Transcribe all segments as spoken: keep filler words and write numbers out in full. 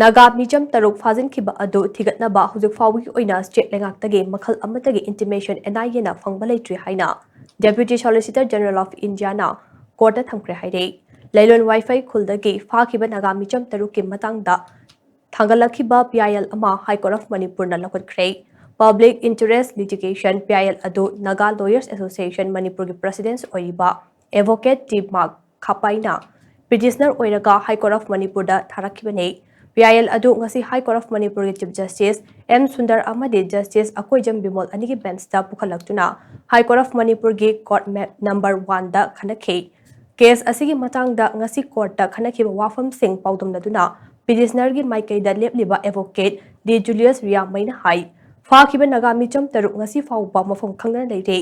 ꯅꯥꯒꯥ ꯃꯤꯆꯝ ꯇꯔꯨꯛ ꯐꯥꯖꯤꯟꯈꯤꯕ ꯑꯗꯨ ꯊꯤꯒꯠꯅꯕ ꯍꯧꯖꯤꯛ ꯐꯥꯎꯕꯒꯤ ꯑꯣꯏꯅ ꯁ꯭ꯇꯦꯠ ꯂꯩꯉꯥꯛꯇꯒꯤ ꯃꯈꯜ ꯑꯃꯠꯇꯒꯤ ꯏꯟꯇꯤꯃꯦꯁꯟ ꯑꯦꯟ ꯑꯥꯏ ꯑꯦꯅ ꯐꯪꯕ ꯂꯩꯇ꯭ꯔꯤ ꯍꯥꯏꯅ Deputy Solicitor General of Indiaꯅ ꯀꯣꯔꯠꯇ ꯊꯝꯈ꯭ꯔꯦ ꯍꯥꯏꯔꯦ꯫ ꯂꯩꯂꯣꯟ ꯋꯥꯏꯐꯩ ꯈꯨꯜꯗꯒꯤ ꯐꯥꯈꯤꯕ ꯅꯥꯒꯥ ꯃꯤꯆꯝ ꯇꯔꯨꯛꯀꯤ ꯃꯇꯥꯡꯗ ꯊꯥꯡꯒꯠꯂꯛꯈꯤꯕ ꯄꯤ ꯑꯥꯏ ꯑꯦꯜ ꯑꯃ High Court of Manipurꯅ ꯂꯧꯈꯠꯈ꯭ꯔꯦ꯫ Public Interest Litigation, P I L ꯑꯗꯨ Naga Lawyers Association ꯃꯅꯤꯄꯨꯔꯒꯤ ꯄ꯭ꯔꯁꯤꯗꯦꯟꯠ ꯑꯣꯏꯔꯤꯕ ꯑꯦꯗꯚꯣꯀꯦꯠ ꯇꯤ ꯃꯥꯛ ꯈꯥꯄꯥꯏꯅ ꯄꯤꯇꯤꯁꯅꯔ ꯑꯣꯏꯔꯒ High Court of Manipurꯗ ꯊꯥꯔꯛꯈꯤꯕꯅꯤ꯫ ꯄꯤ ꯑꯥꯏ ꯑꯦꯜ ꯑꯗꯨ ꯉꯁꯤ High Court of Manipurꯒꯤ Chief Justice ꯑꯦꯝ ꯁꯨꯟꯗꯔ ꯑꯃꯗꯤ Justice ꯑꯀꯣꯏꯖꯝ ꯕꯤꯃꯣꯜ ꯑꯅꯤꯒꯤ ꯕꯦꯟꯁꯇ ꯄꯨꯈꯠꯂꯛꯇꯨꯅ High Court of Manipurꯒꯤ ꯀꯣꯔꯠ ꯃꯦꯞ ꯅꯝꯕꯔ ꯋꯥꯟꯗ ꯈꯟꯅꯈꯤ꯫ ꯀꯦꯁ ꯑꯁꯤꯒꯤ ꯃꯇꯥꯡꯗ ꯉꯁꯤ ꯀꯣꯔꯠꯇ ꯈꯟꯅꯈꯤꯕ ꯋꯥꯐꯝꯁꯤꯡ ꯄꯥꯎꯗꯝꯅꯗꯨꯅ ꯄꯤꯇꯤꯁꯅꯔꯒꯤ ꯃꯥꯏꯀꯩꯗ ꯂꯦꯞꯂꯤꯕ ꯑꯦꯗꯚꯣꯀꯦꯠ ꯗꯤ ꯖꯨꯂꯤꯌꯁ ꯔꯤꯌꯥꯃꯩꯅ ꯍꯥꯏ, ꯐꯥꯈꯤꯕ ꯅꯥꯒꯥ ꯃꯤꯆꯝ ꯇꯔꯨꯛ ꯉꯁꯤ ꯐꯥꯎꯕ ꯃꯐꯝ ꯈꯪꯗꯅ ꯂꯩꯔꯦ꯫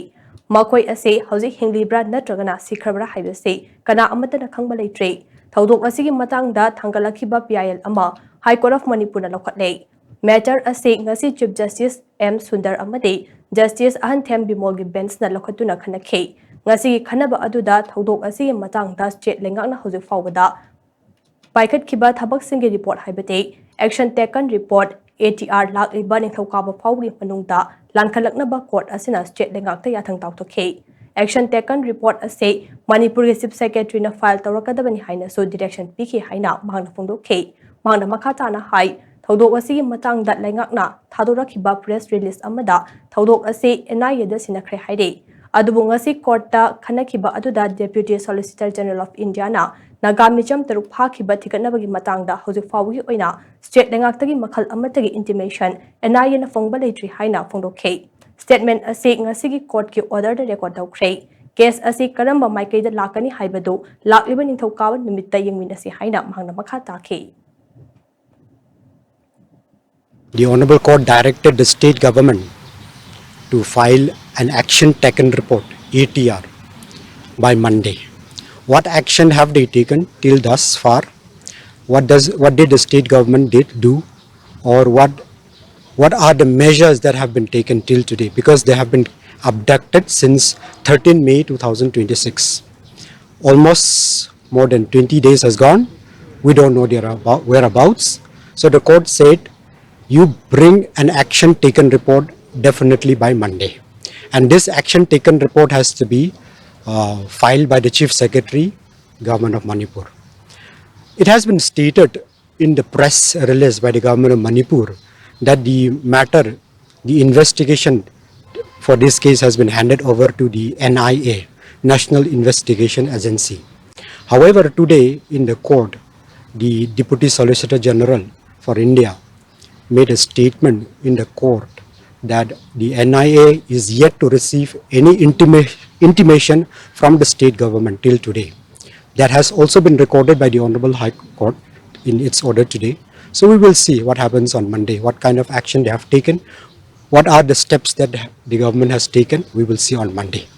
ꯃꯈꯣꯏ ꯑꯁꯤ ꯍꯧꯖꯤꯛ ꯍꯤꯡꯂꯤꯕ꯭ꯔꯥ ꯅꯠꯇ꯭ꯔꯒꯅ ꯁꯤꯈ꯭ꯔꯕ꯭ꯔꯥ ꯍꯥꯏꯕꯁꯤ ꯀꯅꯥ ꯑꯃꯠꯇꯅ ꯈꯪꯕ ꯂꯩꯇ꯭ꯔꯦ꯫ ꯊꯧꯗꯣꯛ ꯑꯁꯤꯒꯤ ꯃꯇꯥꯡꯗ ꯊꯥꯡꯒꯠꯂꯛꯈꯤꯕ ꯄꯤ ꯑꯥꯏ ꯑꯦꯜ ꯑꯃ High Court of Manipurꯅ ꯂꯧꯈꯠꯂꯦ꯫ ꯃꯦꯇꯔ ꯑꯁꯤ ꯉꯁꯤ Chief Justice ꯑꯦꯝ ꯁꯨꯟꯗꯔ ꯑꯃꯗꯤ Justice ꯑꯍꯟꯊꯦꯝ ꯕꯤꯃꯣꯜꯒꯤ ꯕꯦꯟꯁꯅ ꯂꯧꯈꯠꯇꯨꯅ ꯈꯟꯅꯈꯤ꯫ ꯉꯁꯤꯒꯤ ꯈꯟꯅꯕ ꯑꯗꯨꯗ ꯊꯧꯗꯣꯛ ꯑꯁꯤꯒꯤ ꯃꯇꯥꯡꯗ ꯁ꯭ꯇꯦꯠ ꯂꯩꯉꯥꯛꯅ ꯍꯧꯖꯤꯛ ꯐꯥꯎꯕꯗ ꯄꯥꯏꯈꯠꯈꯤꯕ ꯊꯕꯛꯁꯤꯡꯒꯤ ꯔꯤꯄꯣꯔꯠ, ꯍꯥꯏꯕꯗꯤ Action Taken Report, A T R, ꯂꯥꯛꯂꯤꯕ ꯅꯤꯡꯊꯧꯀꯥꯕ ꯐꯥꯎꯕꯒꯤ ꯃꯅꯨꯡꯗ ꯂꯥꯟꯈꯠꯂꯛꯅꯕ ꯀꯣꯔꯠ ꯑꯁꯤꯅ ꯁ꯭ꯇꯦꯠ ꯂꯩꯉꯥꯛꯇ ꯌꯥꯊꯪ ꯇꯥꯎꯊꯣꯛꯈꯤ꯫ Action Taken Report ꯑꯁꯤ ꯃꯅꯤꯄꯨꯔꯒꯤ ꯆꯤꯐ ꯁꯦꯀ꯭ꯔꯦꯇꯔꯤꯅ ꯐꯥꯏꯜ ꯇꯧꯔꯛꯀꯗꯕꯅꯤ ꯍꯥꯏꯅꯁꯨ ꯗꯤꯔꯦꯛꯁꯟ ꯄꯤꯈꯤ ꯍꯥꯏꯅ ꯃꯍꯥꯛꯅ ꯐꯣꯡꯗꯣꯛꯈꯤ꯫ ꯃꯍꯥꯛꯅ ꯃꯈꯥ ꯇꯥꯅ ꯍꯥꯏ, ꯊꯧꯗꯣꯛ ꯑꯁꯤꯒꯤ ꯃꯇꯥꯡꯗ ꯂꯩꯉꯥꯛꯅ ꯊꯥꯗꯣꯔꯛꯈꯤꯕ ꯄ꯭ꯔꯦꯁ ꯔꯤꯂꯤꯖ ꯑꯃꯗ ꯊꯧꯗꯣꯛ ꯑꯁꯤ ꯑꯦꯟ ꯑꯥꯏ ꯑꯦꯗ ꯁꯤꯟꯅꯈ꯭ꯔꯦ ꯍꯥꯏꯔꯤ꯫ ꯑꯗꯨꯕꯨ ꯉꯁꯤ ꯀꯣꯔꯠꯇ ꯈꯟꯅꯈꯤꯕ ꯑꯗꯨꯗ Deputy Solicitor General of Indiaꯅ Naga ꯃꯤꯆꯝ ꯇꯔꯨꯛ ꯐꯥꯈꯤꯕ ꯊꯤꯒꯠꯅꯕꯒꯤ ꯃꯇꯥꯡꯗ ꯍꯧꯖꯤꯛ ꯐꯥꯎꯕꯒꯤ ꯑꯣꯏꯅ ꯁ꯭ꯇꯦꯠ ꯂꯩꯉꯥꯛꯇꯒꯤ ꯃꯈꯜ ꯑꯃꯠꯇꯒꯤ ꯏꯟꯇꯤꯃꯦꯁꯟ ꯑꯦꯟ ꯑꯥꯏ ꯑꯦꯅ ꯐꯪꯕ ꯂꯩꯇ꯭ꯔꯤ ꯍꯥꯏꯅ ꯐꯣꯡꯗꯣꯛꯈꯤ꯫ ꯁ꯭ꯇꯦꯠꯃꯦꯟ ꯑꯁꯤ ꯉꯁꯤꯒꯤ ꯀꯣꯔꯠꯀꯤ ꯑꯣꯔꯗꯔꯗ ꯔꯦꯀꯣꯔꯗ ꯇꯧꯈ꯭ꯔꯦ꯫ ꯀꯦꯁ ꯑꯁꯤ ꯀꯔꯝꯕ ꯃꯥꯏꯀꯩꯗ ꯂꯥꯛꯀꯅꯤ ꯍꯥꯏꯕꯗꯨ ꯂꯥꯛꯂꯤꯕ ꯅꯤꯡꯊꯧꯀꯥꯕ ꯅꯨꯃꯤꯠꯇ ꯌꯦꯡꯃꯤꯟꯅꯁꯤ ꯍꯥꯏꯅ ꯃꯍꯥꯛꯅ ꯃꯈꯥ ꯇꯥꯈꯤ꯫ The Honorable Court directed the state government to file an action taken report, A T R, by Monday. What action have they taken till thus far? What does, what did the state government did do, or what, what are the measures that have been taken till today? Because they have been abducted since thirteenth May two thousand twenty-six. Almost more than twenty days has gone. We don't know their about, whereabouts. So the court said, you bring an action taken report definitely by Monday. And this action taken report has to be uh, filed by the Chief Secretary, Government of Manipur. It has been stated in the press release by the Government of Manipur that the matter, the investigation for this case has been handed over to the N I A, National Investigation Agency. However, today in the court, the Deputy Solicitor General for India made a statement in the court that the N I A is yet to receive any intima- intimation from the state government till today. That has also been recorded by the Honorable High Court in its order today. So we will see what happens on Monday, what kind of action they have taken, what are the steps that the government has taken, we will see on Monday.